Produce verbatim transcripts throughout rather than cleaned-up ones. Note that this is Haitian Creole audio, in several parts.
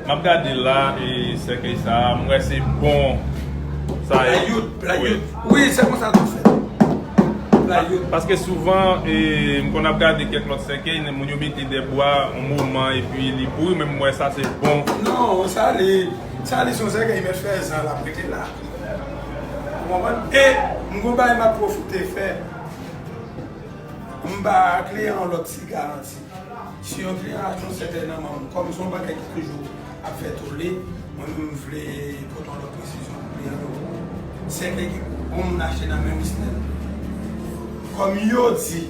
M ap gade la, e sèkèy sa a, m wè se bon. Sa e. Playwood, playwood. Wi, se konsa tout fèt. Playwood. Paske souvan, e, m konn ap gade kèk lòt sèkèy, moun yo mete dèbwa yon moman epi li pouri, men m wè sa se bon. Non, sa li, sa li se yon sèkèy mèt fè zan l ap rete la. Ou konprann? E m gon bagay m ap pwofite fè. M ba kliyan an lòt ti garanti. Si yon kliyan achte yon sèkèy nan men m, kòm se yon bagay ki toujou ap fè tole, mwen menm m vle pote yon lòt presizyon pou kliyan yo. Sèkèy ki yon moun achte nan men Wisnel. Kòm yo di,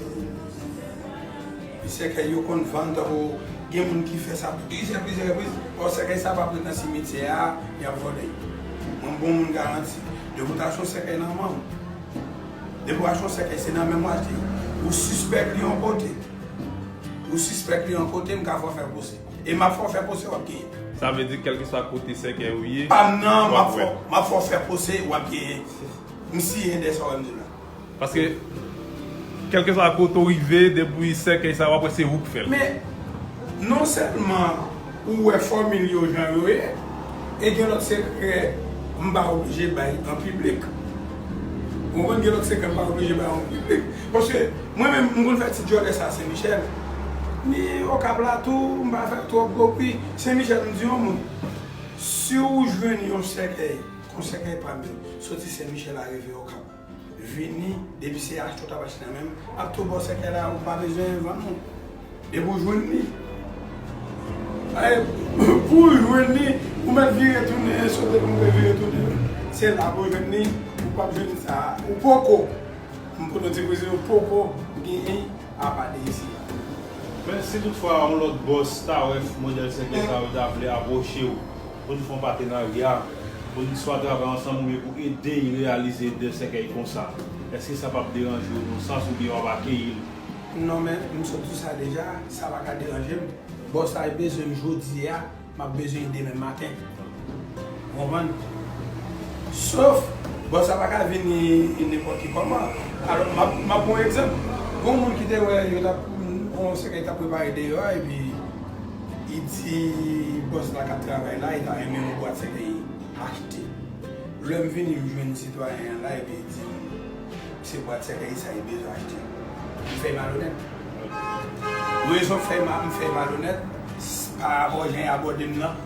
sèkèy yo konn vann tankou gen moun ki fè sa plizyè, plizyè repriz. Ò, sèkèy sa p ap ret nan simityè a, y ap vòlè. Mwen m ba yon moun garanti. Depi w ta achte yon sèkèy nan men m, depi w achte yon sèkèy, se nan men m w achte. Ou sispèk li yon kote. Ou sispèk li yon kote, m ka fè w fè pwosè. E m ap fè w fè pwosè, w ap genyen. Sa vle di, kèlkeswa kote sèkèy ou ye, pa m nan, m ap fè, m ap fè w fè pwosè, w ap genyen. M siyen dèyè sa w wè m di w la. Paske, kèlkeswa kote ou rive, depi sèkèy sa, w ap wè se ou k fè l. Men, non sèlman ou wè fòmil yo jan yo ye, e gen lòt sekrè m pa oblije bay an piblik. Ou konprann, gen lòt sekrè m pa oblije bay an piblik. Paske mwen menm, m konn fè ti djòlè sa Sen Michèl. Ni Okap la tou, m pa fè twòp gwo pri. Sen Michèl, m di yon moun, si w jwenn yon sèkèy, yon sèkèy pa m yo, soti Sen Michèl a rive Okap. Vini, depi se achte w t ap achte nan men m, m ap tou ba w sèkèy la, ou pa bezwen vann ou. Depi w jwenn li. Ay, pou w jwenn li, ou mèt vire tounen, sote pou m vire tounen. Se la pou w jwenn li, ou p ap jwenn sa, ou poko. M pote yon ti presiyon, ou poko genyen apa de isi la. Men si toutfwa yon lòt bòs ta wè modèl sèkèy sa yo ta vle apwoche w pou n fè yon patenarya, pou n swa travay ansanm oubyen pou ede y reyalize de sèkèy konsa, èske sa p ap deranje w nan sans oubyen w ap akeyi l? Non, men m sot di sa deja, sa pa ka deranje m. Bòs la bezwen m jodi a, m ap bezwen l demen maten. Ou konprann? Sof, bòs la pa ka vini nenpòt ki kòman. Alò, m ap, m ap pran yon egzanp. Gon moun ki te wè yo t ap, yon sèkèy t ap prepare deyò a, epi li di bòs la k ap travay la, li ta renmen yon bwat sèkèy achte. Lè m vini, m jwenn sitwayen an la, epi li di m, se bwat sèkèy sa li bezwen achte. M fè l malonèt. Rezon k fè m fè l malonèt, pa rapò jan l abòde m nan.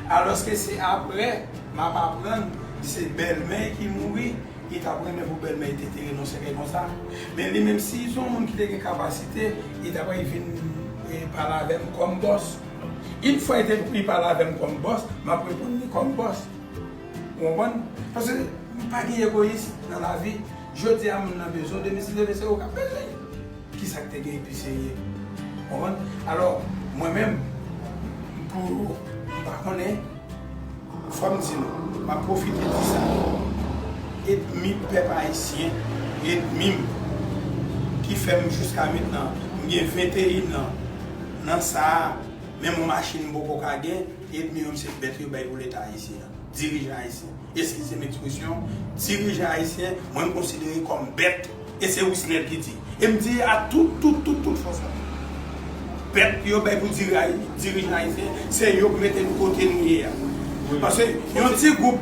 Alòske se aprè, m ap aprann, se bèlmè l ki mouri, li t ap renmen pou bèlmè l te tere nan sèkèy konsa. Men li menm, si se yon moun ki te gen kapasite, li ta pral vin pale avè m kòm bòs. Yon fwa li te vin pale avè m kòm bòs, m ap reponn li kòm bòs. Ou konprann? Paske pa gen egoyis nan lavi. Jodi a moun nan bezwen w, demen si Dye vle se ou k ap bezwen l. Kisa k te gen pi serye? Ou konprann? Alò, mwen menm, pou, m pa konnen, fò m di nou, m ap pwofite di sa. Ènmi pèp ayisyen, ènmi m, ki fè m jiska mentnan, m gen venteyen an nan sa a, menm yon machin m poko ka gen, ènmi yo se bèt yo bay pou Leta ayisyen an. Dirijan ayisyen. Eskize m ekspresyon, dirijan ayisyen, mwen m konsidere kòm bèt. E se Wisnel ki di. E m di a tout, tout, tout, tout fòs la. Bèt yo bay pou diri-, dirijan ayisyen, se yo k mete nou kote nou ye a. Paske yon ti gwoup,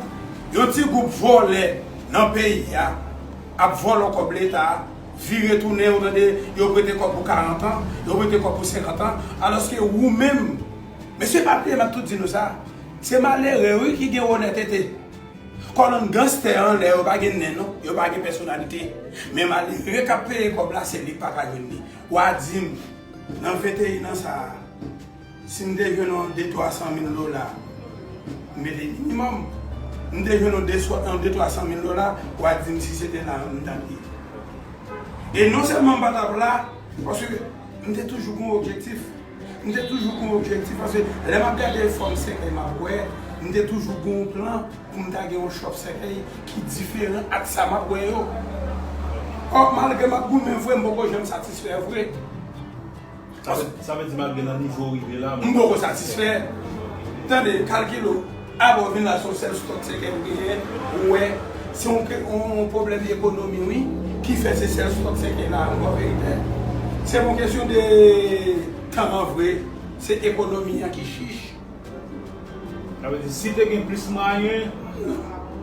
yon ti gwoup vòlè nan peyi a ap vòlò kòb Leta, vire tounen, ou tande, yo prete kòb pou karant an, yo prete kòb pou senkant an, alòske ou menm, mesye, pa bliye, m ap tou di nou sa, se malere, wi, ki gen onètete. Kòlonn ganstè an, lè yo pa gen nen, non, yo pa gen pèsonalite. Men malere k ap peye kòb la, se li k pa ka jwenn li. W a di m, nan venteyen an sa a, si m te jwenn yon de twa san mil dola, m mete minimòm, m te jwenn yon de, yon de twa san mil dola, w a di m si se te la, m t ap ye. E non sèlman m pa t ap la, paske m te toujou gen yon objektif. M te toujou gen yon objektif, paske lè m ap gade fòm sèkèy m ap wè, m te toujou gen yon plan pou m ta gen yon chòp sèkèy ki diferan ak sa m ap wè yo. Ò, malgre m ap goumen vre, m poko janm satisfè vre. Sa vle, sa vle di malgre nan nivo w rive la, men m poko satisfè. Tande, kalkile w. Apre w vin la, se yon sèl stòk sèkèy ou genyen, ou wè, se yon, yon, yon pwoblèm ekonomi, wi, ki fè se sèl stòk sèkèy la, ankò verite. Se yon kesyon de tan an vre, se ekonomi an ki chich. Sa vle di, si te gen plis mwayen,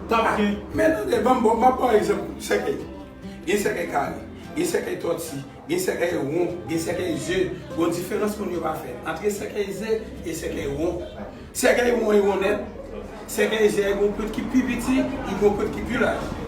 t ap gen. Men tande, ban m, ban m ba w egzanp sèkèy. Gen sèkèy kare, gen sèkèy tòti, gen sèkèy won, gen sèkèy ze. Gon diferans moun yo pa fè ant sèkèy ze e sèkèy won. Sèkèy won e won nèt. Sèkèy ze e gon pwent ki pi piti, e gon pwent ki pi laj.